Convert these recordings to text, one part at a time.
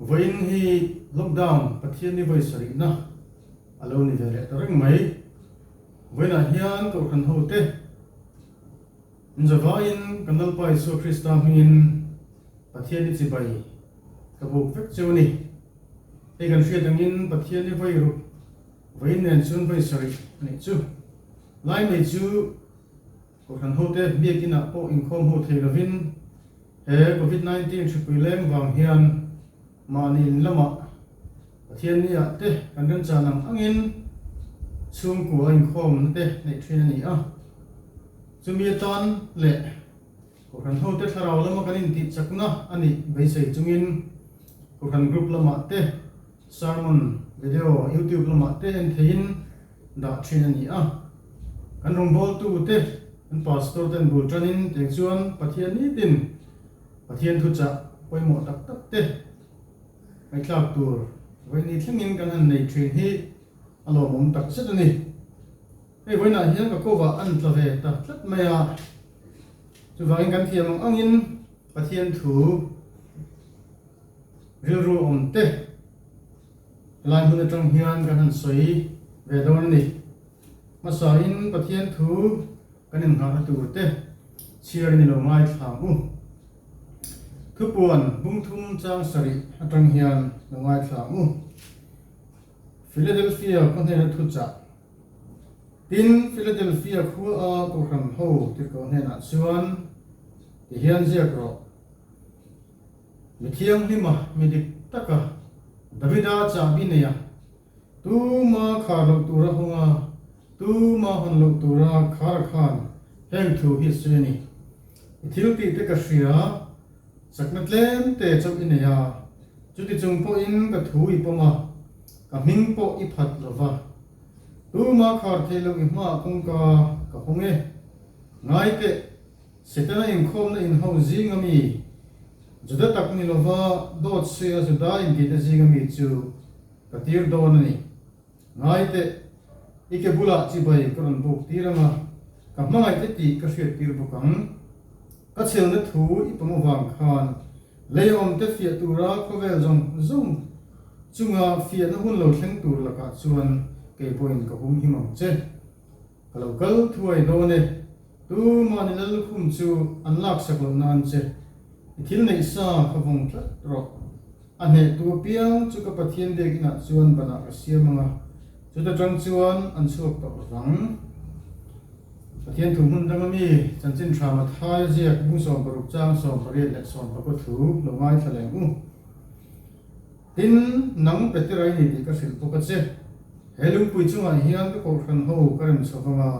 Vawiin hi lockdown Pathian ni vawi sarihna a lo ni ve leh ta reng mai. Vawiinah hian Kohhran hote min zavaiin kan Lalpa Isua Krista hmingin Pathian ni chibai ka buk vek cheu a ni. Hei kan hriat angin Pathian ni vawi ruk vawiin nen chuan vawi sarih a nih chu. Lai mai chu Kohhran hote biakinah pawh inkhawm ho thei lovin he Covid 19 hripui leng vang hian mahni in lamah Pathian niah te kan remchan ang angin chhungkua a inkhawmna te neih thin a ni a. Chumi atan leh Kohhran hote thlarau lama kan intih chakna a nih beisei chungin Kohhran group lamah te sermon video YouTube lamah te en theiin dah thin a ni a. Kan rawngbawltu te, kan pastor ten bul tanin tiang chuan Pathian nitin Pathian thuchah pawimawh tak tak te ngaihthlak tur vawiini thlengin kan han nei thin hi a lawmawm tak zet a ni. Hei vawiinah hian ka kovah an tla ve ta tlat mai a, chuvangin kan thiam ang angin Pathian thu rilru awm te, Helai hmun atang hian kan han sawi ve dawn a ni. Hmasain Pathian thu kan inngahna tur te chhiarin i lo ngaithla ang u. Thupuan bungthum chang sarih atang hian lo ngaithla ang u. Philadelphia khaw hnena thuchah Tin, Philadelphia khua a Kohhran ho tirhkoh hnenah chuan tihian ziak rawh. Mi thianghlima, mi dik taka Davida chahbi neia tuma khar loh tura hawnga, tuma hawn loh tura khar a khan heng thu hi a sawi a ni. I thil tih te ka hria, chakna tlem te chauh i nei a, chuti chung pawhin ka thu i pawm a, ka hming pawh i phat lo va. Tuma khar theih loh i hmaah kawngka ka hawng e. Ngai teh, Setana inkhawmna inho zinga mi, Juda tak ni lova dawt suia Juda intihte zinga mi chu ka tir dawn a ni. Ngai teh, i ke bulah chibai ka rawn buk tir ang a, ka hmangaihte tih ka hriat tir bawk ang. Ka chhelna thu i pawm avang khan lei awmte fiah tura khawvel zawng zawng chunga fiahna hun lo thleng tur lakah chuan kei pawhin ka humhim ang che. Ka lo kal thuai dawn e. Tumah ni Lallukhum chu an laksak loh nan che. I thil neih sa kha vawng tlat rawh. A hnehtu apiang chu ka Pathian biakinah chuan banah ka siam ang a, chuta tang chuan an chhuak tawh lovang. Pathian thu hmun danga mi chanchin tha Mathaia ziak bung 16 chang 18 leh 19 thu lo ngaithla leng u. Tin, nang Petera i ni tih ka hrilh bawk a che. He lungpui chungah hian ka kohhran ho ka rem chho vang a,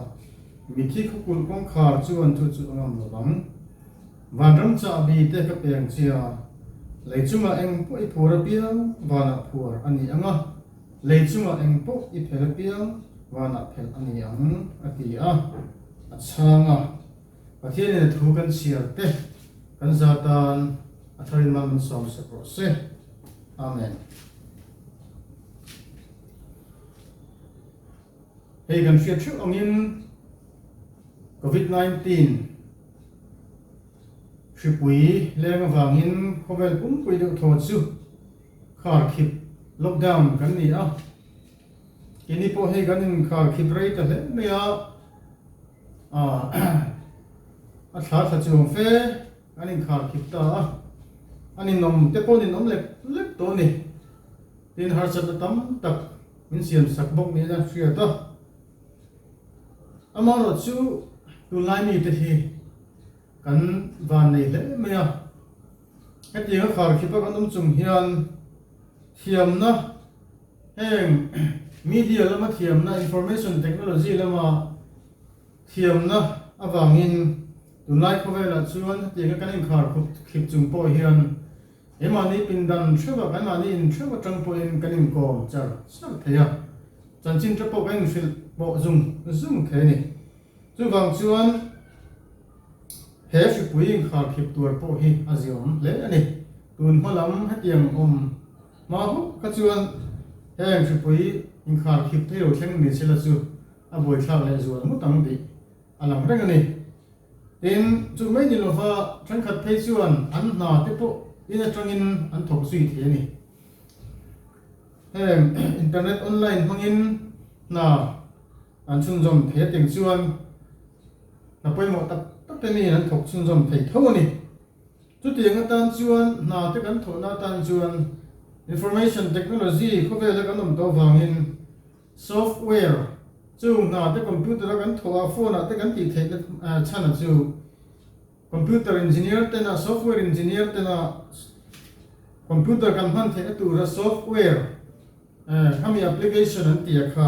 mithi khawkulh kawngkhar chuan chu chu a ngam lo vang. Vanram chahbi te ka peng che a, lei chungah eng pawh i phuar apiang vanah phuar a ni ang a, lei chungah eng pawh i phelh apiang vanah phelh a ni ang, a ti a, a chhang a. Pathianin a thu kan chhiar te kan za tan a tharin mal min sawm sak rawh se. Amen. Hei kan hriat theuh angin Covid-19 hripui leng avangin khawvel pumpui deuh thaw chu kharkhip lockdown kan ni a. Keini pawh hei kan inkharkhip rei ta hle mai a. A thla thla chuang fe an inkhar khip ta a, an inawm te pawh an inawm lek lek tawh a ni. Tin, harsatna tam tak min siam sak bawk niin a hriat a. Amaherawh chu tunlai mite hi kan van nei hle mai a, hetiang a khar khip a kan awm chung hian thiamna Heng media lama thiamna, information technology lama thiamna avangin tunlai khawvelah chuan hetianga kan inkhar khup khip chung pawh hian keimahni pindan theuhah kanmahni in theuh atang pawhin kan inkawm char char thei a, chanchin te pawh kan inhrilh pawh zung zung thei a ni. Chuvang chuan he hripui inkhar khip tuar pawh hi a ziaawm hle a ni. Tun hma lam hetiang awm Hma huk kha chuan heng hripui inkhar khip thei lo thleng ni sela chu a buaithlak leh zual ngawt ang tih a lang reng a ni. Tin, chu mai ni lova thenkhat phei chuan an hna te pawh in atangin an thawk zui thei a ni. Heng internet online hmangin hna an chhunzawm thei a teng chuan hna pawimawh tak tak te miin an thawk chhunzawm thei tho a ni. Chutiang atan chuan hna te kan thawhna atan chuan information technology khawvela kan awm tawh vangin software chung hna te computer a kan thawh a phone ah te kan tih theihna chhan a chu Computer engineer tena software engineer tena computer kan hman theihna tura software khami application an tih a kha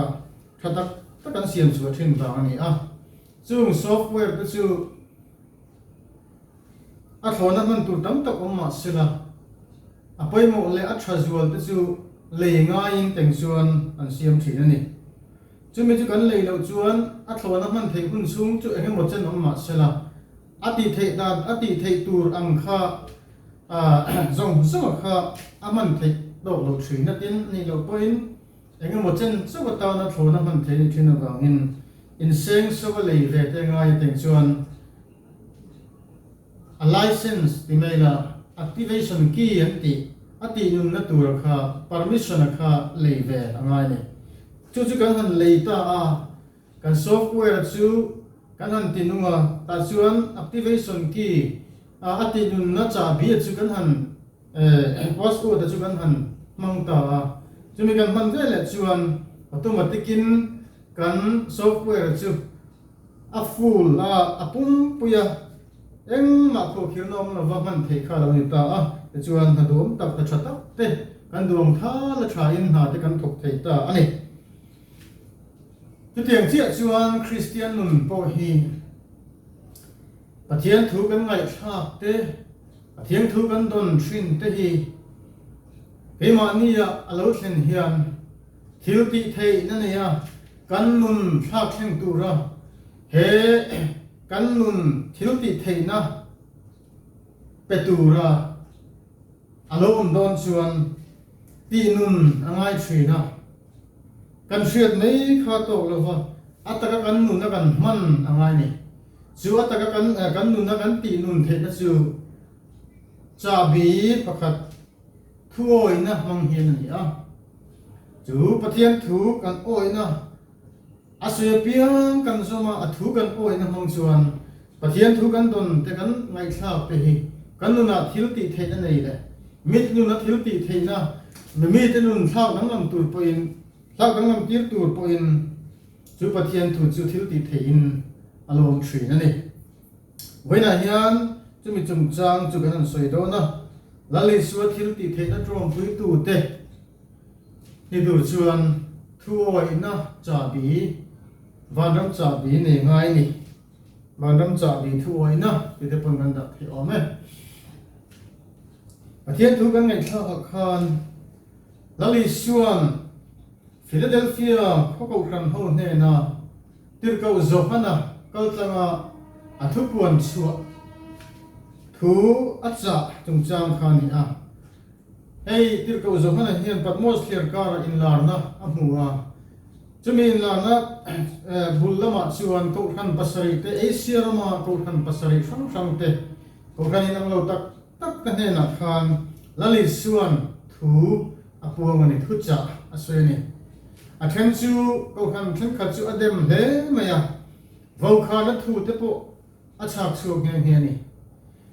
tha tak tak an siam chhuah thin vang a ni a. Chung software te chu a thlawhna hman tur tam tak awm mah sela a pawimawh leh a tha zual te chu lei ngaiin teng chuan an siam thin a ni. Chumi chu kan lei loh chuan a thlawhna hman theih hun chhung chu eng emaw chen awm mah sela, a tih theih dan a tih theih tur ang kha zawng zawng a kha a hman theih tawk loh thin a tin a nih loh pawhin eng emaw chen chauh atana thlawhna hman theih a nih thin avangin inseng so a lei ve te ngai a teng chuan a license ti mai la activation key an tih a tih nunna tura kha permission a kha lei ve a ngai a ni. Chu chu kan han lei ta a, kan software chu kan han ti nung a, tah chuan activation key a a tih nunna chahbi a chu kan han password a chu kan han hmang ta a, chumi kan hman veleh chuan automatic in kan software chu a full a, a pumpui a, engmah khuahkhirna awm lova hman theih kha a lo ni ta a, tichuan hna duam tak, hna tha tak te kan duam thal a thain hna te kan thawk thei ta a ni. Chutiang chiah chuan Kristian nun pawh hi Pathian thu kan ngaihthlak te, Pathian thu kan dawn thin te hi keimahnia a lo thlen hian thil tih theihna nei a, kan nun thlak thleng tura he kan nun thil tih theihna pe tura a lo awm dawn chuan tih nun a ngai thin a, kan hriat mai kha tawk lova a taka kan nuna kan hman a ngai ni. Chu a taka kan kan nuna kan tih nun theihna chu chahbi pakhat thuawihna hmang hian a ni a. Chu Pathian thu kan awihna a sawi apiang kan zawm a, a thu kan awihna hmang chuan Pathian thu kan dawn te kan ngaihthlak te hi kan nunah thil tih theihna nei leh mit nuna thil tih theihna mite nun thlak danglam tur pawhin thlak danglam tir tur pawhin chu Pathian thu chu thil tih theihin a lo awm thin a ni. Vawiinah hian chumi chungchang chu kan han sawi dawn a, Lal Isua thil tih theihna tawngpuitute Ni tur chuan thuawihna chahbi, vanram chahbi nei ngai a ni. Vanram chahbi thuawihna ti te pawn kan dah thei awm e. Pathian thu kan ngaihthlakah khan Lal Isua'n Philadelphia khaw kohhran ho hnena Tirhkoh Johana kaltlanga a thupuan chhuah thu a chah chungchang kha a ni a. Hei Tirhkoh Johana hian Patmos thliar karah inlarna a hmu a, chumi inlarna bul lamah chuan Kohhran pasarih te, Asia rama Kohhran pasarih hrang hrang te, Kohhran inang lo tak tak te hnenah khan Lal Isua'n thu a puang a ni, thuchah a sawi a ni. A then chu Kohhran thenkhat chu a dem hle mai a, vaukhana thu te pawh a chhak chhuak nghe nghe a ni.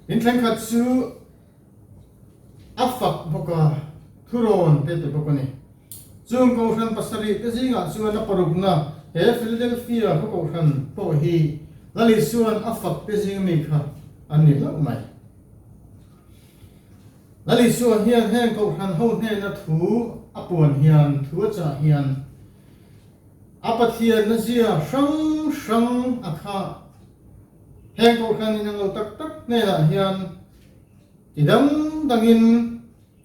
Tin thenkhat chu A fak bawk a, thurawn te pe bawk a ni. Chung Kohhran pasarih te zingah chuan a parukna he Philadelphia khaw Kohhran pawh hi Lal Isua'n a fak te zing ami kha an ni hlauh mai. Lal Isua hian heng Kohhran ho hnena thu a puan hian, thu a chah hian a Pathianna zia hrang hrang a kha heng Kohhran inang lo tak tak hnenah hian Ti dang dangin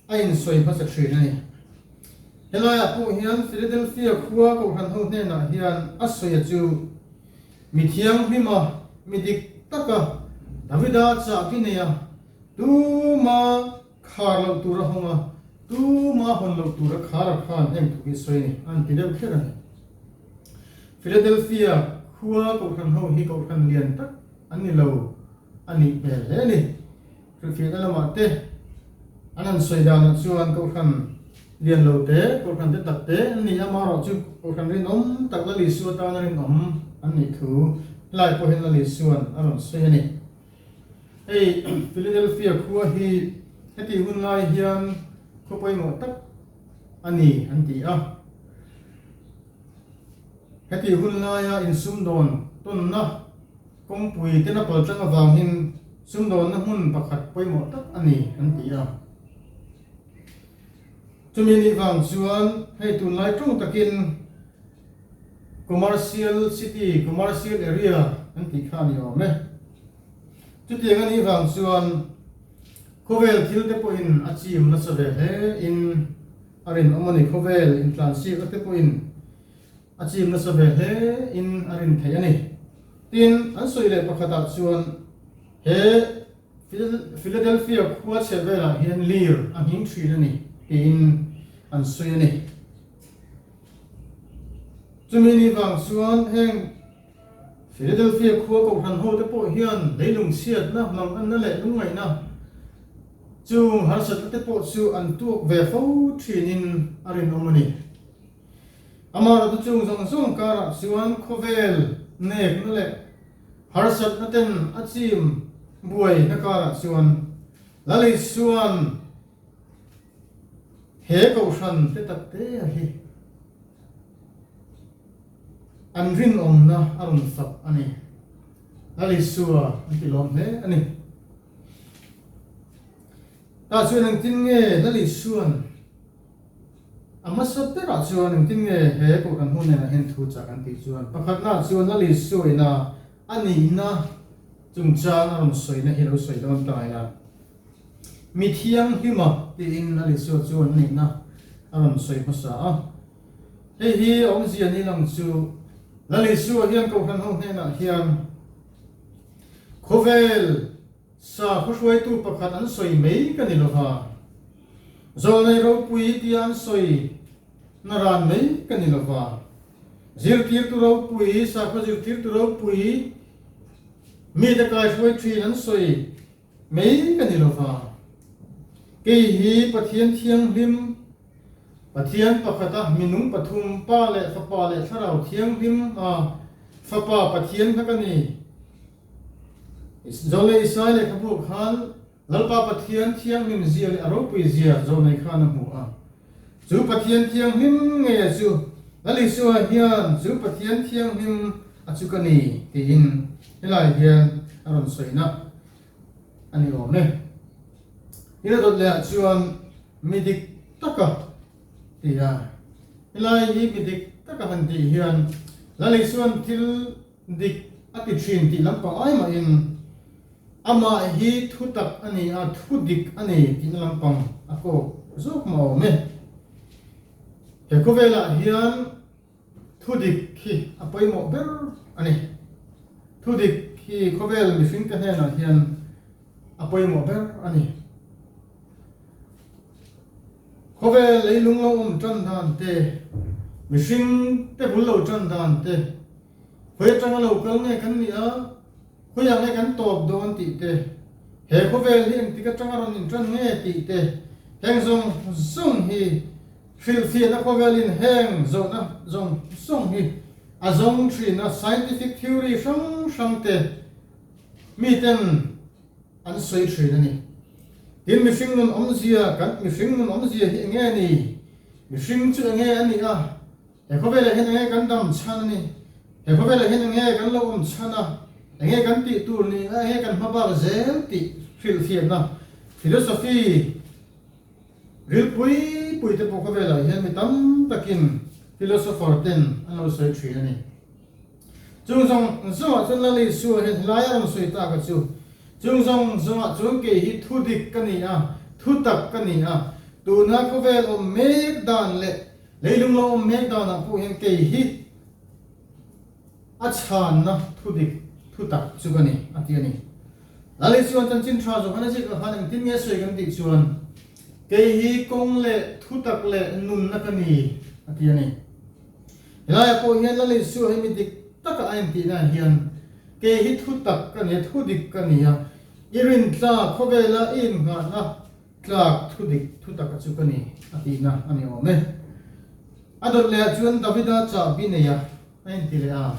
a insawi hmasa thin a ni. Helaiah pawh hian Philadelphia khua kohhran ho hnenah hian a sawi a chu, Mi thianghlima, mi dik taka Davida chahbi nei a, tuma khar loh tur a hawng a, tuma hawn loh tur a khar a khan heng thu hi sawi a ni, an ti deuh kher a ni. Philadelphia khua kohhran ho hi kohhran lian tak an ni lo a nih hmel hle a ni. Hrilhfiahna lamah te an han sawi danah chuan Kohhran. Lian lo te, Kohhran te tak te an ni a, amaherawh chu Kohhran rinawm tak Lal Isua tana rinawm an nih thu helai pawh hian Lal Isua'n a rawn sawi a ni. Hei Philadelphia khua hi hetih hun lai hian khaw pawimawh tak a ni an ti a. Hetih hun laia insumdawn tawnna kawngpui tena paltlang avangin sumdawnna hmun pakhat pawimawh tak a ni an ti a. Chumi nih vang chuan hei tunlai tawng takin Commercial City, Commercial Area an tih kha a ni awm e. Chutiang a nih vang chuan khawvel thil te pawhin a chim nasa ve hle in a rinawm a ni. Khawvel intlansiakna te pawhin a chim nasa ve hle in a rin theih a ni. Tin, an sawi leh pakhatah chuan he Philadelphia khua chhe velah hian lir a nghing thin a ni tiin an sawi a ni. Chumi ni vang chuan heng Philadelphia khua kohhran hote pawh hian leilung chhiatna, manganna leh lungngaihna chung harsatna te pawh chu an tuak ve fo thinin a rinawm a ni. Amaherawhchu chung zawng zawng karah chuan khawvel nekna leh Harsatna ten a chim buai na karah chuan Lal Isua'n he kohhran te tak te a hi an rinawmna a rawn fak a ni. Lal Isua an ti lawm hle a ni. Tah chuan engtin nge Lal Isua'n A hmasa berah chuan engtin nge he kohhran hmun nenah hian thu chak an tih chuan pakhatnaah chuan Lal Isuaina a nihna chungchang a rawn sawina hi lo sawi dawn ta ila. Mi thianghlima tiin Lal Isua chuan a nihna a rawn sawi hmasa a. Hei hi a awmzia ni lang chu Lal Isua hian kohhran ho hnenah hian khawvel Sakhaw hruaitu pakhat an sawi mai ka ni lova, zawlnei ropui tia an sawi na ran mai ka ni lova, zirtirtu ropui, sakhaw zirtirtu ropui, mite kaihruai thin an sawi mai ka ni lova, kei hi Pathian Thianghlim, Pathian pakhata minung pathum, Pa leh Fapa leh Thlarau Thianghlim a Fapa Pathian kha ka ni. Zawlnei Isai lehkhabu khan Lalpa Pathian thianghlim zia leh a ropui zia zawlnei khan a hmu a. Chu Pathian thianghlim ngeia chu Lal Isua hian chu Pathian thianghlim a chu ka ni tiin helai hian a rawn sawina a ni awm e. Tin a dawt lehah chuan mi dik taka ti a, helai hi mi dik taka han tih hian Lal Isuan thil Dik a ti thin tih lampang ai mahin amah hi thu tak a ni a, thu dik a ni tihna lampang a kawk zawk mah awm e. He khawvelah hian thu dik hi a pawimawh ber a ni. Thu dik hi khawvel mihringte hnenah hian a pawimawh ber a ni. Khawvel leilung lo awm tan dan te, mihringte bul lo tan dan te, Khawi atanga lo kal nge kan nih a, khawiah nge kan tawp dawn tih te, he khawvel hi engtik atanga rawn intan nge tih te, heng zawng zawng hi hrilhfiahna khawvelin heng zawhna zawng zawng hi a zawng thin a, scientific theory hrang hrang te miten an sawi thin a ni. Tin, mihring nun awmzia kan mihring nun awmzia hi enge ni? Mihring chu enge a nih a? He khawvelah hian enge kan dam chhan a ni? He khawvelah hian enge kan lo awm chhan a? Enge kan tih tur ni a? Enge kan hmabak zel tih hrilhfiahna philosophy rilpui pui te pawh khawvelah hian mi tam takin philosopher ten an lo sawi thin a ni. Chung zawng zawngah chuan Lal Isua hian helai a rawn sawi tak a chu. Chung zawng zawngah chuan kei hi thu dik ka ni a, thu tak ka ni a, tuna khawvel awm mek dan leh Leilung lo awm mek danah pawh hian kei hi a chhanna thu dik thu tak chu ka ni, a ti a ni. Lali chuan chanchin tha zawk an a zikah khan engtin nge sawi kan tih chuan, Kei hi kawng leh thu tak leh nunna ka ni, a ti a ni. Helaiah pawh hian Lali Isua hi mi dik taka a intihnaah hian kei hi thu tak ka ni a, thu dik ka ni a, i rintlak khawvela i innghahna. tlak thu dik thu taka chu ka ni a tihna a ni awm e. A dawt lehah chuan Davida chahbi nei a a inti leh a.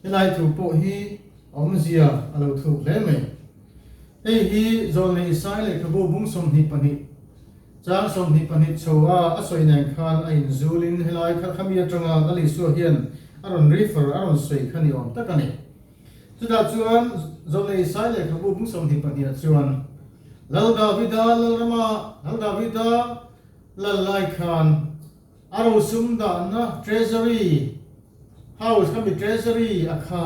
Helai thu pawh hi a awmzia a lo thuk hle mai. Hei hi Zawlnei Isai lehkhabu bung 22 chang 22 chho a a sawi nen khan a inzulin helai kha khami atanga Lal Isua hian a rawn refer a rawn sawi kha ni awm tak a ni. Chutah chuan Zawlnei Isai lehkhabu bung 22 ah chuan Lal Davida Lalrama Lal Davida lal lai khan a rosum dahna Treasury House khami Treasury a kha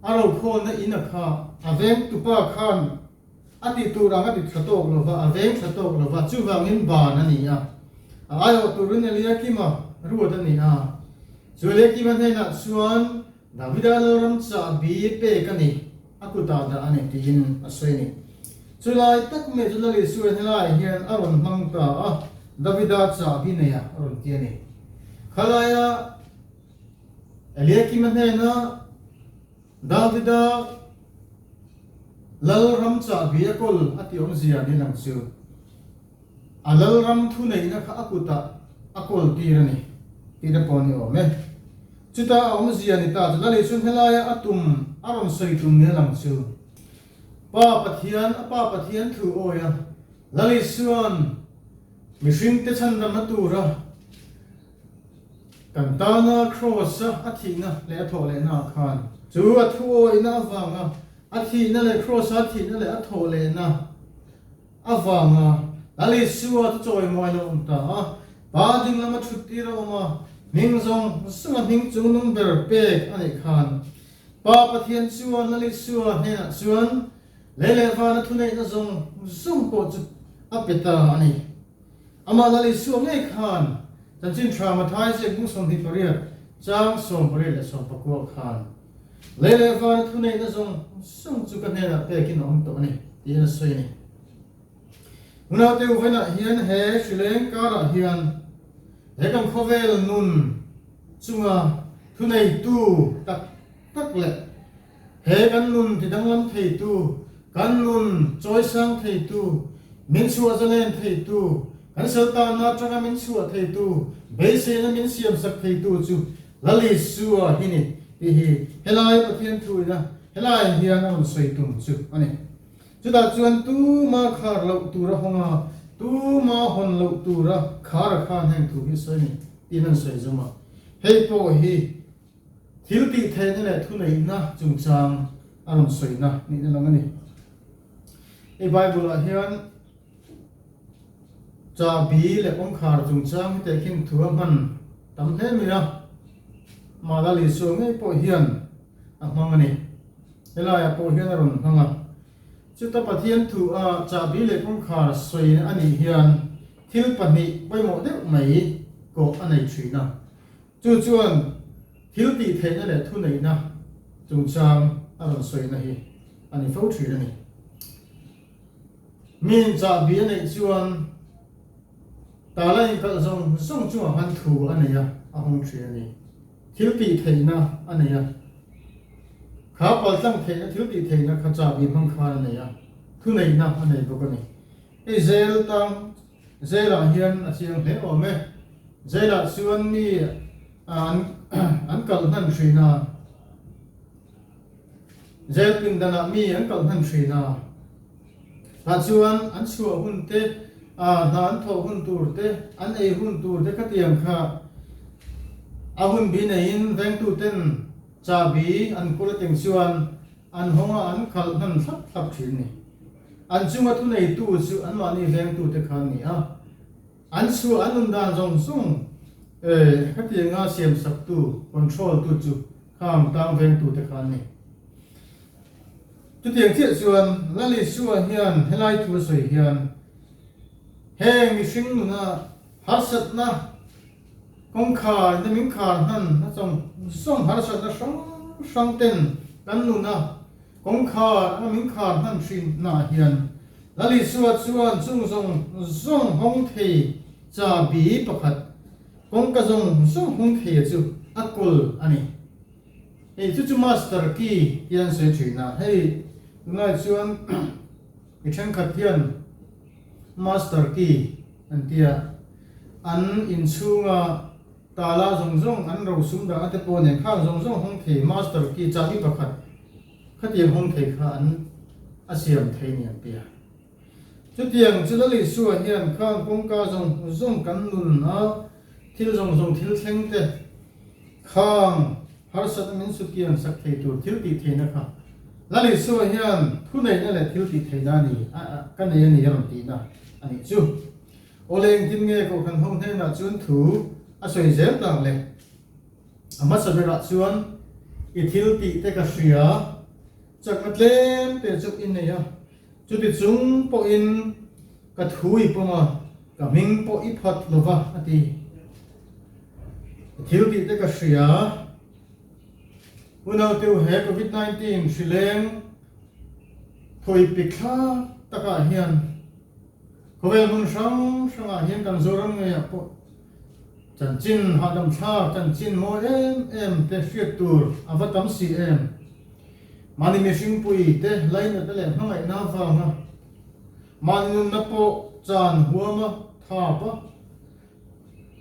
a rokhawlna in a kha a vengtupa khan A tih tur ang a ti tha tawk lo va, a veng tha tawk lo va, chuvangin ban a ni a. A aiawh turin Eliakima ruat a ni a. Chu Eliakima hnenah chuan Davida Lalram chahbi pek a ni, a kutah dah a ni tiin a sawi a ni. Chulai tak mai chu Lal Isua helaiah hian a rawn hmang ta a, Davida chahbi nei a rawn ti a ni. Khalaia Eliakima hnena Davida Lalram chahbi a kawl a ti awmzia ni lang chu a Lalram thuneihna kha a kutah a kawl tir a ni tih te pawh a ni awm e. Chuta a awmzia ni ta chu Lali chuan helaia a tum a rawn sawi tum ni a lang chu Pa Pathian a Pa Pathian thu awi a Lali chuan mihringte chhandamna tura Kan tana Kraws-a a thihna leh a thawhlehna ah khan chu a thuawihna avanga a thihna leh Kraws-a a thihna leh a thawhlehna avanga Lal Isua chu chawimawi lo awm ta a, Pa ding lama thut tir a awm a, hming zawng zawnga hming chung nung ber pek a neih khan Pa Pathian chuan Lal Isua hnenah chuan lei leh vana thuneihna zawng zawng pawh chu a pe ta a ni. Amah Lal Isua ngei khan Chanchin Tha Mathai ziak bung 28 chang 18 leh 19 khan, Lei leh vana thuneihna zawng zawng chu ka hnenah pekin a awm tawh a ni, tiin a sawi a ni. Unaute uvainah hian he hrileng karah hian he kan khawvel nun chunga thuneitu tak tak leh He kan nun tidanglam theitu, kan nun chawisang theitu, min chhuah zalen theitu, kan saltanna atanga min chhuah theitu, beiseina min siamsak theitu chu Lal Isua hi ni tih hi helai Pathian thuina helai hian a rawn sawi tum chu a ni. Chutah chuan tuma khar loh tura hawng a, tuma hawn loh tura khar a khan heng thu hi a sawi a ni tiin an sawi zawm a. Hei pawh hi Thil tih theihna leh thuneihna chungchang a rawn sawina nihna lang a ni. Hei Bible-ah hian chahbi leh kawngkhar chungchang hi tehkhin thu a hman tam hle mai a, mah Lal Isua ngei pawh hian a hmang a ni. Helaiah pawh hian a rawn hmang a. Chuta Pathian thu a chahbi leh kawngkhar sawi a nih hian thil pahnih pawimawh deuh mai kawh a nei thin a. Chu chuan thil tih theihna leh thuneihna chungchang a rawn sawina hi a ni fo thin a ni. Miin chahbi a neih chuan tala inkalh zawng zawng chungah khan thu a nei a, a hawng thin a ni. Thil tih theihna a nei a, kha paltlang theihna thil tih theihna kha chahbi hmang khan a nei a, thuneihna a nei bawk a ni. Hei zel tang Jail-ah hian a chiang hle awm e. Jail-ah chuan mi an an kalh hnan thin a. Jail pindanah mi an kalh hnan thin a. Tah chuan an chhuah hun te, hna an thawh hun tur te, an ei hun tur te khatiang kha a hun bi neiin vengtuten chahbi an kul ateng chuan an hawnga an khalh hnan thlap thlap thin ni. An chunga thuneitu chu anmahni vengtute kha an ni a, an chhuah an nun dan zawng zawng hetianga siamsaktu, control tu chu khang tang vengtute kha an ni. Chutiang chiah chuan Lal Isua hian helai thu a sawi hian heng mihring nuna harsatna kawngkhar ina min khar hnan na zawng zawng harsatna hrang hrang ten kan nuna Kawngkhar a min khar hnan hrin naah hian Lal Isua chuan chung zawng zawng hawng thei chahbi pakhat, kawngka zawng zawng hawng thei a chu a kawl a ni. Hei chu chu master key tia an sawi thin a, hei tunlai chuan. Mi thenkhat hian master key an ti a, an inchhunga tala zawng zawng an rosum dahna te pawh nen khang zawng zawng hawng thei master key chahbi pakhat khatiang hawng thei kha an a siam thei ni an ti a. Chutiang chu Lal Isua hian khang kawngka zawng zawng kan nun a, thil zawng zawng thil thleng te khang harsatna min sutkian sak thei tur thil tih theihna kha Lal Isua hian thuneihna leh thil tih theihna a ni ka nei a ni a rawn tihna a nih chu. Awle engtin nge Kohhran ho hnenah chuan thu a sawi zel tak le? A hmasa berah chuan i thil tih te ka hria, chakna tlem te chu i nei a, Chuti chung pawhin ka thu i pawm a, ka hming pawh i phat lo va, a ti. Ka thil tih te ka hria. Unauteu he Covid 19 hri leng thawi pik thlak takah hian khawvel hmun hrang hrangah hian kan Zoram ngeiah pawh chanchin hahdam thlak, chanchin mawi em em te hriat tur a va tam si em. Mahni mihringpui te lainatna leh hmangaihna avanga mahni nunna pawh chan huama thap a,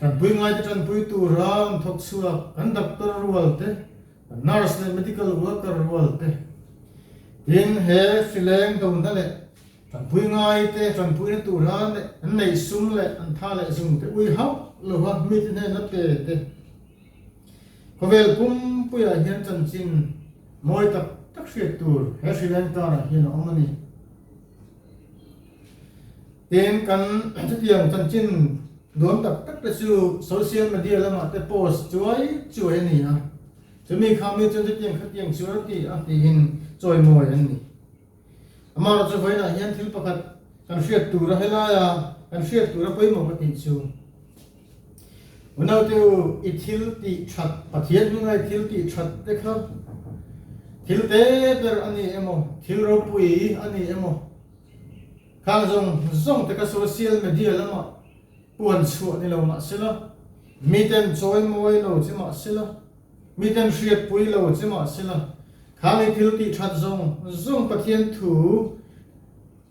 tanpui ngaite tanpui tura an thawk chhuak kan doctor rual te, kan nurse leh medical worker rual te, tin he hrileng dona leh tanpui ngaite tanpuina tura an neih sum leh an tha leh zung te ui hauh lova mite hnena pe te. Khawvel pumpuiah hian chanchin mawi tak tak hriat tur he Sri Lanka-ah hian a awm a ni. Tin, kan chutiang chanchin duam tak tak te chu social media lamah te post chuai chuai a ni a, chumi kha mi chuan chutiang khatiang chu a ti a tiin chawimawi an ni. Amaherawhchu vawiinah hian thil pakhat kan hriat tura helaia kan hriat tura pawimawh ka tih chu, Unaute u, i thil tih that, Pathian hminga i thil tih that te kha thil te ber a ni emaw, thil ropui a ni emaw, khang zawng zawng te kha social media lamah puan chhuah ni lo mah sela, miten chawimawi lo che mah sela, miten hriatpui lo che mah sela, khang i thil tih that zawng zawng Pathian thu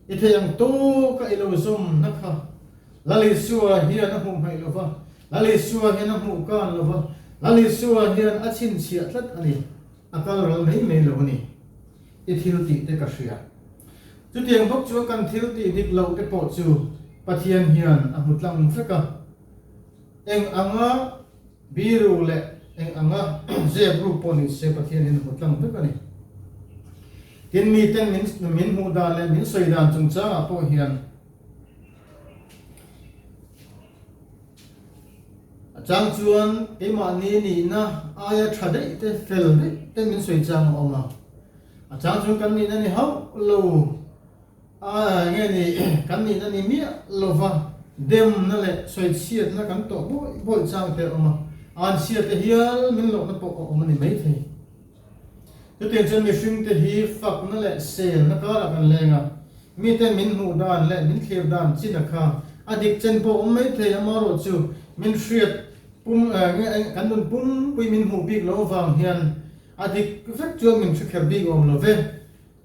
I thei ang tawka i lo zawmna kha Lal Isua hian a hmuh hmaih lo va, Lal Isua hian a hmuh kan lo va, Lal Isua hian a chhinchhiah tlat a ni, a kal ral mai mai lo a ni. I thil tih te ka hria. Chutiang bawk chuan kan thil tih dik loh te pawh chu Pathian hian a hmu tlang vek a. Eng anga Biru leh eng anga zep ruk pawh ni se Pathian hian a hmu tlang vek a ni. Tin, miten min min hmuh dan leh min sawi dan chungchangah pawh hian a chang chuan keimahni nihna aia tha daih te, fel daih te min sawi chang a awm a. A chang chuan kan nihna ni hauh lo. A nge ni, kan nihna ni miah lova demna leh sawichhiatna kan tawh bawih bawih chang te a awm a, anchhia te hial min lohna pawh a awm a ni maithei. Chutiang chuan mihring te hi fakna leh selna karah kan leng a, miten min hmuh dan leh min thlir dan chin a kha a dik chen pawh a awm maithei, amaherawh chu min hriat pum nge kan nun pumpui min hmuh bik loh avang hian a dik vek chuan min hre kher bik awm lo ve.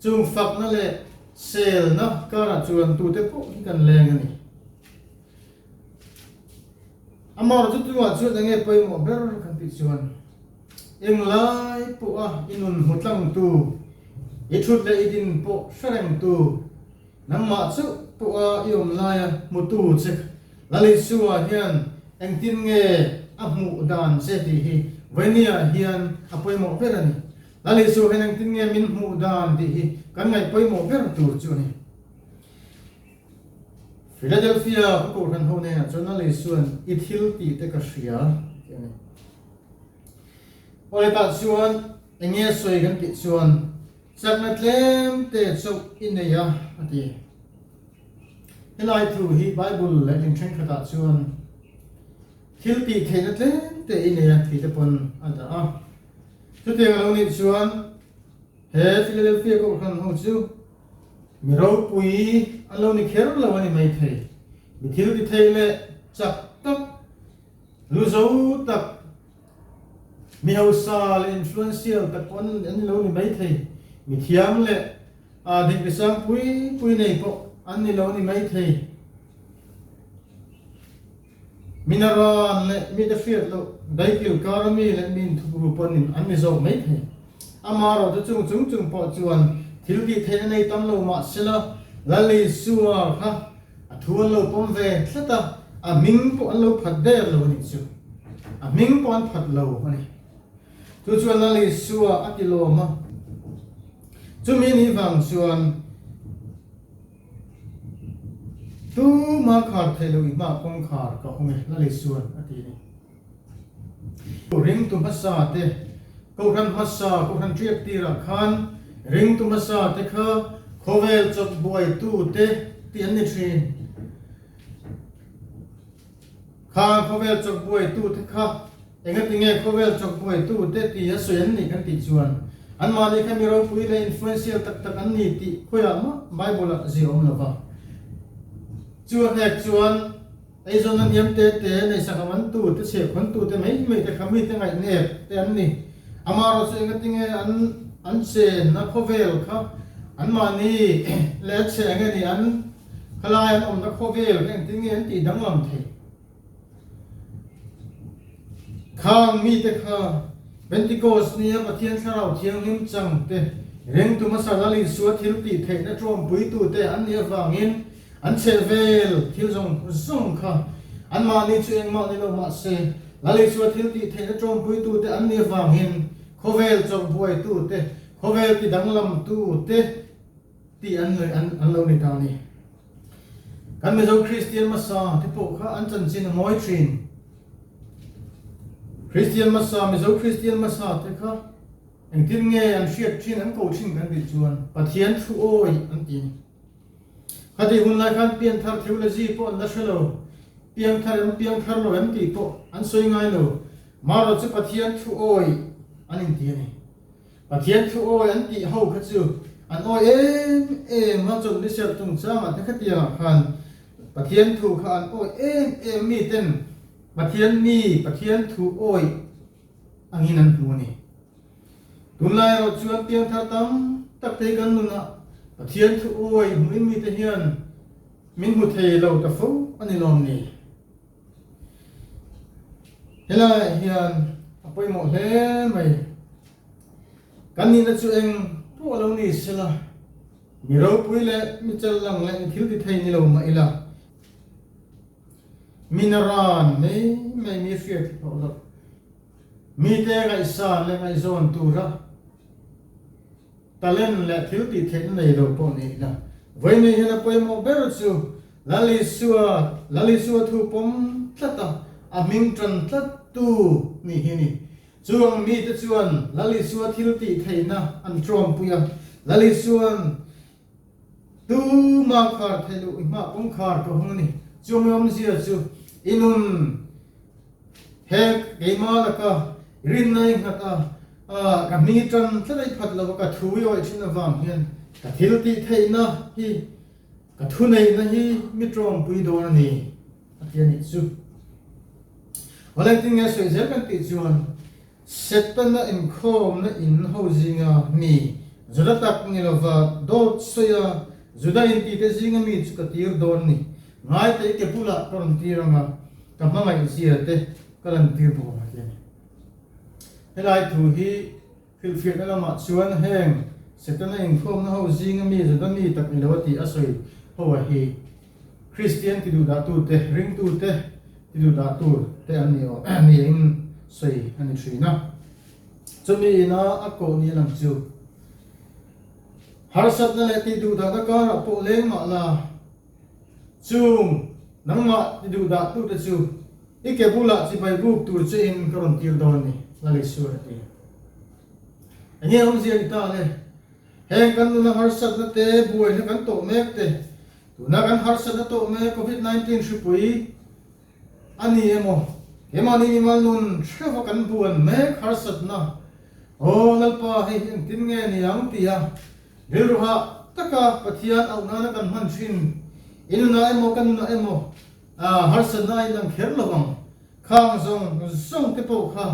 Chung fakna leh selna karah chuan tute pawh hi kan leng a ni. Amaherawhchu chu chungah chuan enge pawimawh ber kan tih chuan englai pawha i nun hmu tlangtu, i thut leh i din pawh hre rengtu, nangmah chauh pawha i awm laia hmutu che Lal Isua hian engtin nge a hmuh dan che tih hi Vainia hian a pawimawh ber a ni. Lal Isua hian engtin nge min hmuh dan tih hi kan ngaih pawimawh ber tur chu a ni. Philadelphia khaw kohhran ho hnenah chuan Lal Isua'n i thil tih te ka hria tih a ni. Awle tah chuan eng nge sawi kan tih chuan chakna tlem te chauh i nei a a ti. Helai thu hi Bible leh ling thenkhatah chuan thil tih theihna tlem te i nei a tih te pawn a dah a. Chutiang a lo nih chuan he Philadelphia Kohhran ho chu mi ropui an lo ni kher lo a ni maithei. Mi thil ti thei leh chak tak, lu zo tak, mi hausa leh influential tak pawh an ni lo ni maithei. Mi thiam leh. Dik risang pui pui nei pawh an ni lo ni maithei. Minaran leh mite hriat loh daikil kara mi leh mi inthukru pawh an ni zawk maithei. Amaherawhchu chung chung chung pawh chuan thil tih theihna nei tam lo mah sela Lal Isua kha a thu an lo pawm ve tlat a, a hming pawh an lo phat der lo a nih chu. A hming pawh an phat lo a ni. Chu chuan Lal Isua a ti lawm a. Chumi nih vang chuan tuma khar theih loh i hma kawngkhar ka hawng e, Lal Isua'n a ti a ni. Ringtu hmasa te, Kohhran hmasa, Kohhran ṭiak tirah khan ringtu hmasa te kha khawvel chawp buaitu te tih an ni ṭhin. Kha khawvel chawp buaitu te kha engatinge khawvel chawp buaitu te ti a sawi an nih kan tih chuan anmahni kha mi ropui leh influential tak tak an ni tih khawiah mah Bible ah zir awm lo va. Chu a hnek chuan eizawnna hniam te te, neihsak a mantu te, chhiahkhawntu te mai mai te kha mite ngaihnep te an ni. Amaherawhchu engatinge an an chenna khawvel kha anmahni leh a chhe enge ni an Khalai an awmna khawvel kha engtin nge an tih danglam theih? Khang mite kha Pentecost nia Pathian Thlarau Thianghlim chang te, ringtu hmasa Lal Isua thil tih theihna ṭawmpuitu te an nih avangin an chhehvel thil zawng zawng kha anmahni chu engmah ni lo mahse Lal Isua thil tih theihna ṭawmpuitu te an nih avangin khawvel chawrhbuaitu te, khawvel ti danglamtu te, Tih an an lo ni ta a ni. Kan Mizo Kristian hmasa te pawh kha an chanchin a mawi thin. Kristian hmasa, Mizo Kristian hmasa te kha engtin nge an hriat thin, an ko thin kan tih chuan Pathian thu awih an ti a ni. Khatih hun lai khan pianthar theology pawh an la hre lo, piangthar em piangthar lo em tih pawh an sawi ngai lo. Marawh chu Pathian thu awih an inti a ni. Pathian thu awi an tih ho kha chu an awi em em a, chawlhni serh chungchangah te khatiangah khan Pathian thu kha an awi em em mi ten Pathian mi Pathian thu awi angin an hmu a ni. Tunlai erawh chuan piangthar tam tak te hi kan nunah Pathian thu awi hmuhin mite hian min hmu thei lo ta fo a ni lawm ni. Helaiah hian a pawimawh hle mai. Kan nihna chu eng pawh lo ni sela, mi ropui leh mi challang leh mi thil ti thei ni lo mah ila, mi naran mai mai mi hriat hlawh loh, mite ngaihsan leh ngaihzawn tura Talent leh thil tih theihna nei lo pawh ni ila, vawiin hian a pawimawh ber chu Lal Isua, Lal Isua thu pawm tlat a, a hming tan tlat tu nih hi a ni. Chu ang mite chuan Lal Isua thil tih theihna an tawmpui a, Lal Isua'n tuma khar theih loh i hmah kawngkhar ka hawng a ni. Chu ang awmzia chu i nun He keimah laka rinna i nghat a, ka hming i tan tlat a i phat lo a, ka thu i awih thin avang hian ka thil tih theihna hi, ka thuneihna hi mi tawngpui dawn a ni, a ti a nih chu. Awle engtin nge sawi zel kan tih chuan Setana inkhawmna in ho zinga mi Juda tak ni lova dawt sawi a, Juda intite zinga mi chu ka tir dawn ni. Ngaite i ke bulah ka rawn tir ang a, ka hmangaih zia te ka lan tir bawk ang a ti a ni. Helai thu hi hrilhfiahna lamah chuan heng Setana inkhawmna ho zinga mi Juda mi tak ni lo a tih a sawi ho a hi Kristian ti duhdahtute, ringtute ti duhdah tur te an ni aw niin sawi a ni thin a. Chumi ina a koh ni lang chu harsatna leh tih duhdahna karah pawh leng mah la, chung nangmah ti duhdahtute chu i ke bulah chibai buk tur chein ka rawn tir dawn ni, Lal Isua a ti. Enge awmzia ni ta le? Heng kan nuna harsatna te, buaina kan tawh mek te, tuna kan harsatna tawh mek Covid 19 hripui a ni emaw, keimahni mimal nun hreuha kan buan mek harsatna, Aw Lalpa hei hi engtin nge ni ang tia rilru hah taka Pathian auh nana kan hman thin, i nunah emaw ka nunah emaw harsatna a inang kher lo ang. Khang zawng zawng te pawh kha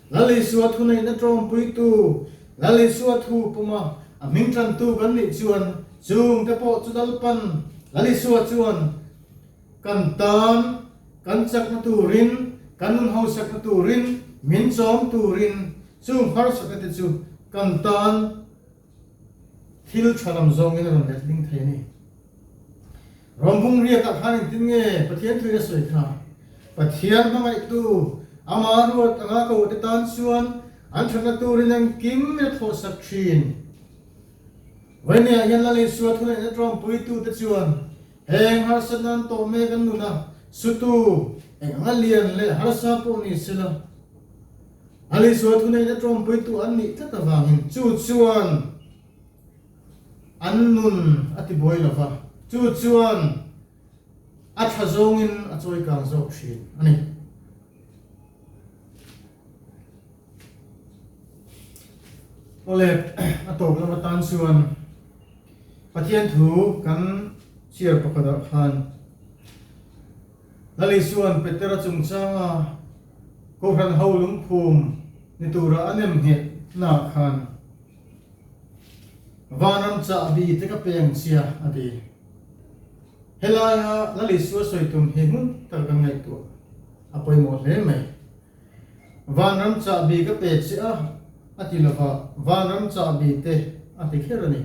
Lal Isua thuneihna tawngpuitu, Lal Isua thu puma a hming tantu kan nih chuan. Chungte pawh chu Lalpan Lal Isua chuan kan tan kan chakna turin, kan nun hausakna turin, min chawm turin chung harsatna te chu kan tan thil tha lam zawngin a rawn letling thei a ni. Rawmbung riakah khan engtin nge Pathian thuin a sawi kha? Pathian hmangaihtu, ama ruat anga kohte tan chuan an thatna turin engkim in a thawhsak thin. Vawinia hian Lal Isua thuneihna tawmpuitute chuan heng harsatna an tawh mek an nun a, sutu eng anga lian leh harsa pawh ni sela, Lal Isua thuneihna tawmpuitu an nih tlat avangin chu chuan An nun a ti buai lo va, chu chuan a tha zawngin a chawi kang zawk thin a ni. Awle, a tawp lam atan chuan Pathian thu kan chhiar pakhatah khan Lal Isua'n Petera chungchanga Kohhran ho lungphum ni tura a nem nghetnaah khan, Vanram chahbi te ka peng chia a ti. Helaia Lal Isua sawi tum hi hmun tak kan ngaihtuah a pawimawh hle mai. Vanram chahbi ka pe che a a ti lova, Vanram chahbi te a ti kher a ni.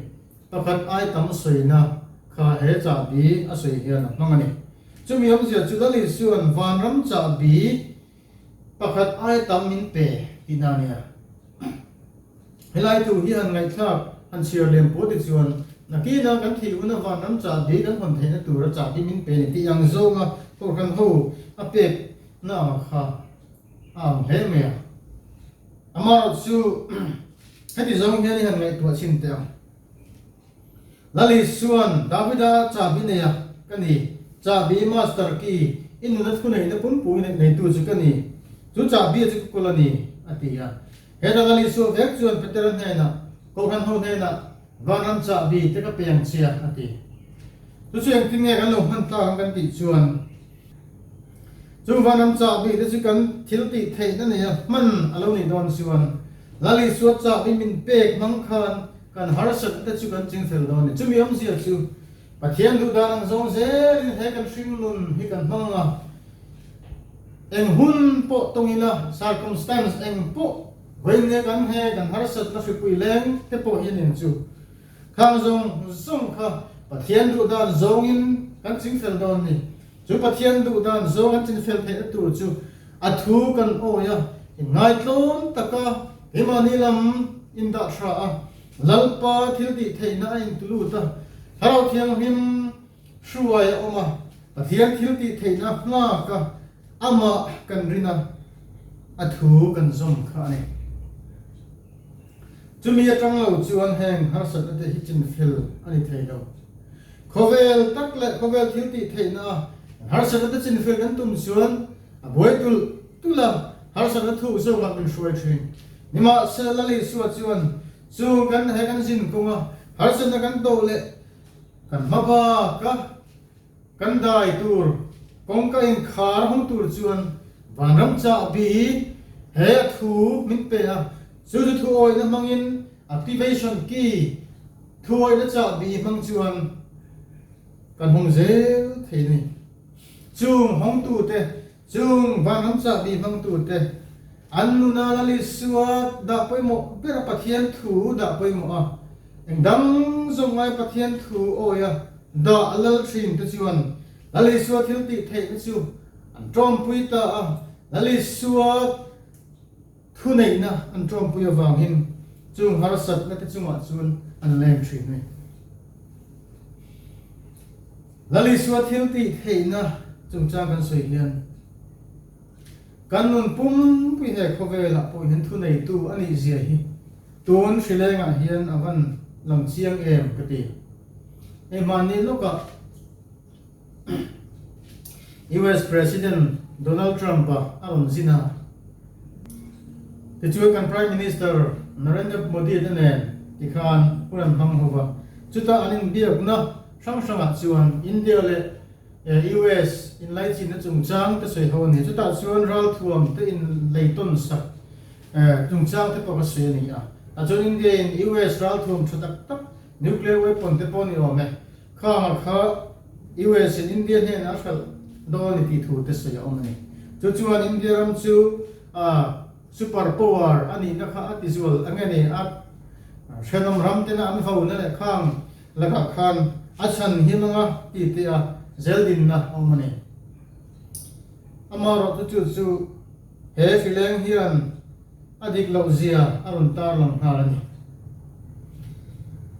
Pakhat ai tam sawina kha he chahbi a sawi hian a hmang a ni. Chumi awmzia chu Lal Isua'n Vanram chahbi Pakhat ai tam min pe tihna a nia. Helai thu hi han ngaihthlak han chhiar lem pawh ti chuan nakina kan thih huna vanram chahbi kan hawn theihna tura chahbi min pe ni tih ang zawnga kohhran ho a pek na ang kha a ang hle mai a. Amaherawhchu heti zawng hian i han ngaihtuah chhin teh ang. Lal Isua'n Davida chahbi nei a ka ni, chahbi master key i nuna thuneihna pumpui neitu chu ka ni, chu chahbi chu ka kawl a ni, a ti a. Heta Lal Isua vek chuan Petera hnenah, Kohhran ho hnenah vanram chahbi te ka pe ang che a, a ti. Chu chu engtin nge kan lo hman tlak ang kan tih chuan, Chu vanram chahbi te chu kan thil tih theihna neia hman a lo nih dawn chuan, Lal Isua chahbi min pek hmang khan Kan harsatna te chu kan chingfel dawn a ni. Chumi awmzia chu Pathian duh dan ang zawng zelin he kan hringnun hi kan hmang a, eng hun pawh tawng ila, circumstance eng pawh vawiin kan he kan harsatna hripui leng te pawh hi nen chu khang zawng zawng kha Pathian duh dan zawngin kan chingfel dawn a ni. Chu Pathian duh dan zawng an chinfel theihna tur chu a thu kan awi a, inngaitlawm taka keimahni lam indah hra a, Lalpa thil tih theihna a intulut a, Thlarau Thianghlim hruai a awm a, Pathian thil tih theihna nghak a, amah kan rin a, a thu kan zawm kha a ni. Chumi atang lo chuan heng harsatna te hi chinfel a ni thei lo. Khawvel tak leh khawvel thil tih theihna a harsatna te chinfel kan tum chuan a buai tulh tulh a, harsatna thuk zawkah min hruai thin. Nimahsela Lal Isua chuan chu kan he kan zin kawnga harsatna kan tawh leh kan hma baka Kan dai tur kawngka inkhar hawng tur chuan vanram chahbi he a thu min pe a, chu chu thuawihna hmangin activation key thuawihna chahbi hmang chuan kan hawng zel thei a ni. Chung hawngtute, chung vanram chahbi hmangtute an nuna Lal Isua dah pawimawh ber a Pathian thu dah pawimawh a, Engdang zawng ngai Pathian thu awi a dah lal thin te chuan Lal Isua thil tih theihna chu an tawmpui ta a, Lal Isua thuneihna an tawmpui avangin chung harsatna te chungah chuan an leng thin a ni. Lal Isua thil tih theihna chungchang kan sawi hian kan nun pumpui he khawvelah pawh hian thuneitu a nih zia hi Tun hrilengah hian a van lang chiang em ka ti. Hei hmanni lawkah US President Donald Trump-a a rawn zin a. Tichuan kan Prime Minister Narendra Modi te nen tikhan hun an hmang ho va. Chutah an inbiakna hrang hrangah chuan India leh US inlaichinna chungchang te sawi ho a ni. Chutah chuan ralthuam te inleitawn sak chungchang te pawh ka sawi a ni a. Tah chuan India in US ralthuam tha tak tak Nuclear weapon te pawh ni awm e. Khangah kha US in India hnenah a hralh dawn a ni tih thu te sawi a awm a ni. Chu chuan India ram chu super power a nihna kha a tizual ang e ni a thenawm ram tena an vona leh khang lakah khan a chhan him anga ti te a zel dinna a awm a ni. Amaherawhchu chu chu he hrileng hian a dik loh zia a rawn tarlang nghal a ni.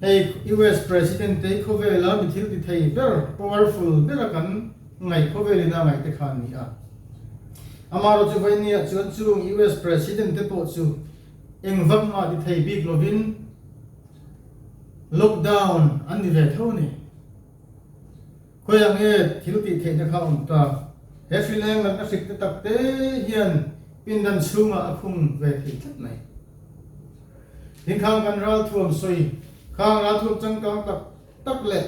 Hei US President te khawvela mi thil ti thei ber, powerful, bera kan ngaih khawvelin a ngaih te kha an ni a. Amaherawhchu vawinia chuan chung US President te pawh chu eng vak mah ti thei bik lovin lockdown an ni ve tho a ni. Khawiah nge thil tih theihna kha a awm ta? He hrileng lam a hrik te tak te hian pindan chhungah a khung ve thei tlat mai. Tin khang kan ralthuam sawi khang ralthuam changkang tak tak leh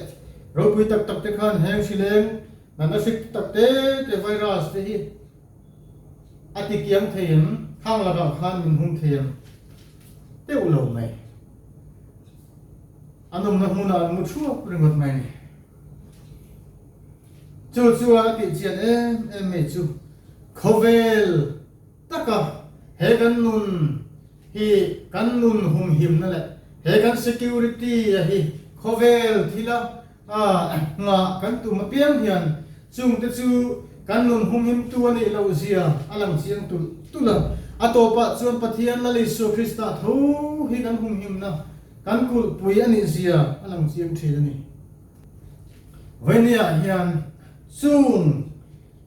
ropui tak tak te khan heng hrileng natna hrik te tak te te virus te hi a ti kiang thei em? Khang lakah khan min hung thei em? Teuh lo mai. An awmna hmunah an mu thuap ringawt mai a ni. Chu chuan a tih chian em em mai chu khawvel taka he kan nun hi kan nun humhimna leh he kan security a hi khawvel thila nghah kan tum apiang hian chungte chu kan nun humhimtu a nih loh zia a lang chiang tulh tulh a. A tawpah chuan Pathian Lal Isua Krista tho hi kan humhimna Kan kulhpui a nih zia a lang chiang thin a ni. Vawinia hian chung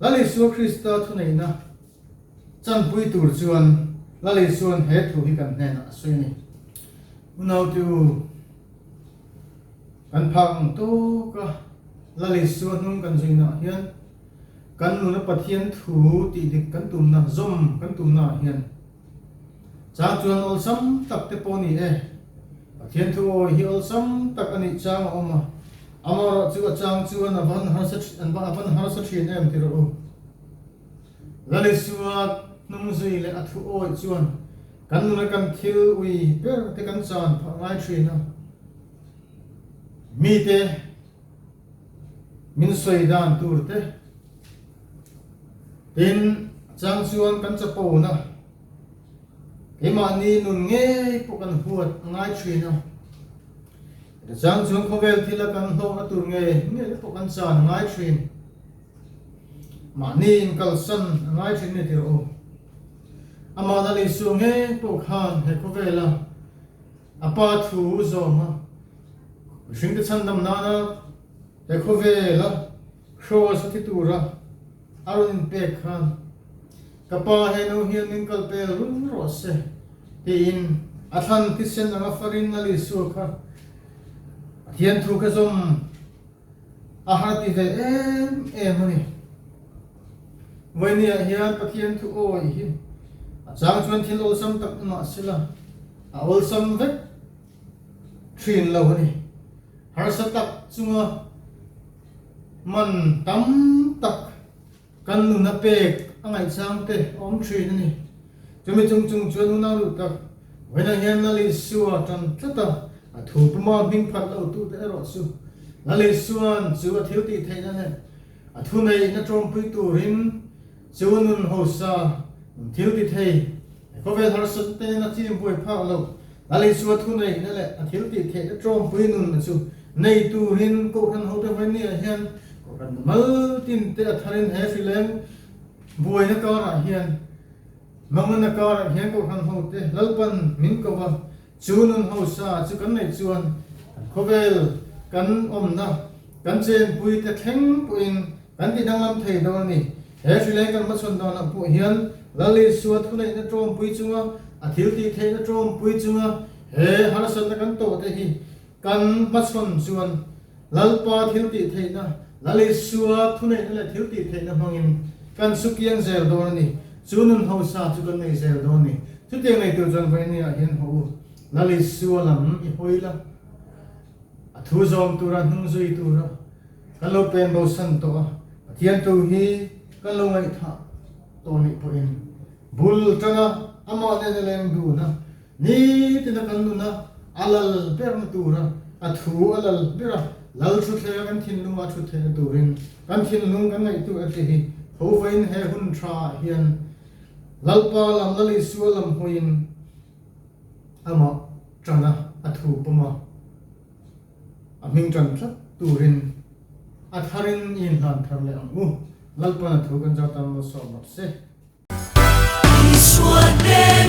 Lal Isua Krista thuneihna chanpui tur chuan Lal Isua'n he thu hi kan hnenah a sawi a ni. Unaute u, kan phak ang tawka Lal Isua hnung kan zuinaah hian kan nuna Pathian thu tih dik kan tumna, zawm kan tumnaah hian Chang chuan awlsam tak te pawh a ni e. Pathian thu awi hi awlsam tak a nih chang a awm a, amaherawh chu a chang chuan a van harsa an a van harsa thin em ti rawh u. Lal Isua hnung zui leh a thu awi chuan kan nuna kan thil ui ber te kan chan phah ngai thin a. Mite min sawi dan tur te tin chang chuan kan chapona keimahni nun ngei pawh kan huat a ngai thin a, chang chuan khawvel thila kan hlawkna tur ngei ngei te pawh kan chan a ngai thin, mahni inkalsan a ngai thin a ni tirh u. Amah Lal Isua ngei pawh khan he khawvela A pa thu zawm a, mihringte chhandam nana he khawvela Kraws a thi tura a rawn inpek khan, Ka pa he no hian min kal pel run rawh se, tiin a thlan thisen anga farin Lal Isua kha Pathian thu kha zawm a har ti ve em em a ni. Vawinia hian Pathian thu awi hi a chang chuan thil awlsam tak ni mahsela a awlsam vek thin lo a ni. Harsa tak chunga man tam tak Kan nuna pek a ngaihchang te a awm thin a ni. Chumi chung chung chuan unau duh tak, vawiinah hian Lal Isua tan tlat a, a thu puma hming phat lo tu te erawh chu Lal Isua'n chu a thil tih theihna leh a thuneihna tawmpui turin chu nun hausa, nun thil ti thei, he khawvel harsatna te nena chim buai phak lo Lal Isua thuneihna leh a thil tih theihna tawmpui nunna chu nei turin Kohhran hote vawiinniah hian Kohhran mal tin te a tharin he hrileng buaina karah hian mangana karah hian Kohhran hote Lalpan min ko va, chu nun hausa chu kan neih chuan kan khawvel kan awmna kan chenpui te thleng pawhin kan ti danglam thei dawn a ni. He hrileng kan hmachhawn danah pawh hian Lal Isua thuneihna tawmpui chunga a thil tih theihna tawmpui chunga he harsatna kan tawh te hi Kan hmachhawn chuan Lalpa thiltih theihna, Lal Isua thuneihna leh thiltih theihna hmangin kan sukiang zel dawn a ni. Chu nun hausa chu kan nei zel dawn a ni. Chutiang nei tur chuan vawinia hian haw u, Lal Isua lam i hawi la, a thu zawm tura hnung zui tura kan lo pen bosan tawh a, Pathian thu hi kan lo ngaihthah tawh nih pawhin bul tanga amah nena leng dun a, Nitina kan nuna a lal berna tura A thu a lal ber a, lal thutthleng a kan thinlung a thut theihna turin kan thinlung kan ngaihtuah te hi tho vain he hun tha ah hian Lalpa lam Lal Isua lam hawiin amah tan a, a thu pawm a, a hming tan tlat turin a tharin i inhlan thar leh ang u. Lalpa'n a thu kan zat tan malsawm rawh se. Isua hnen.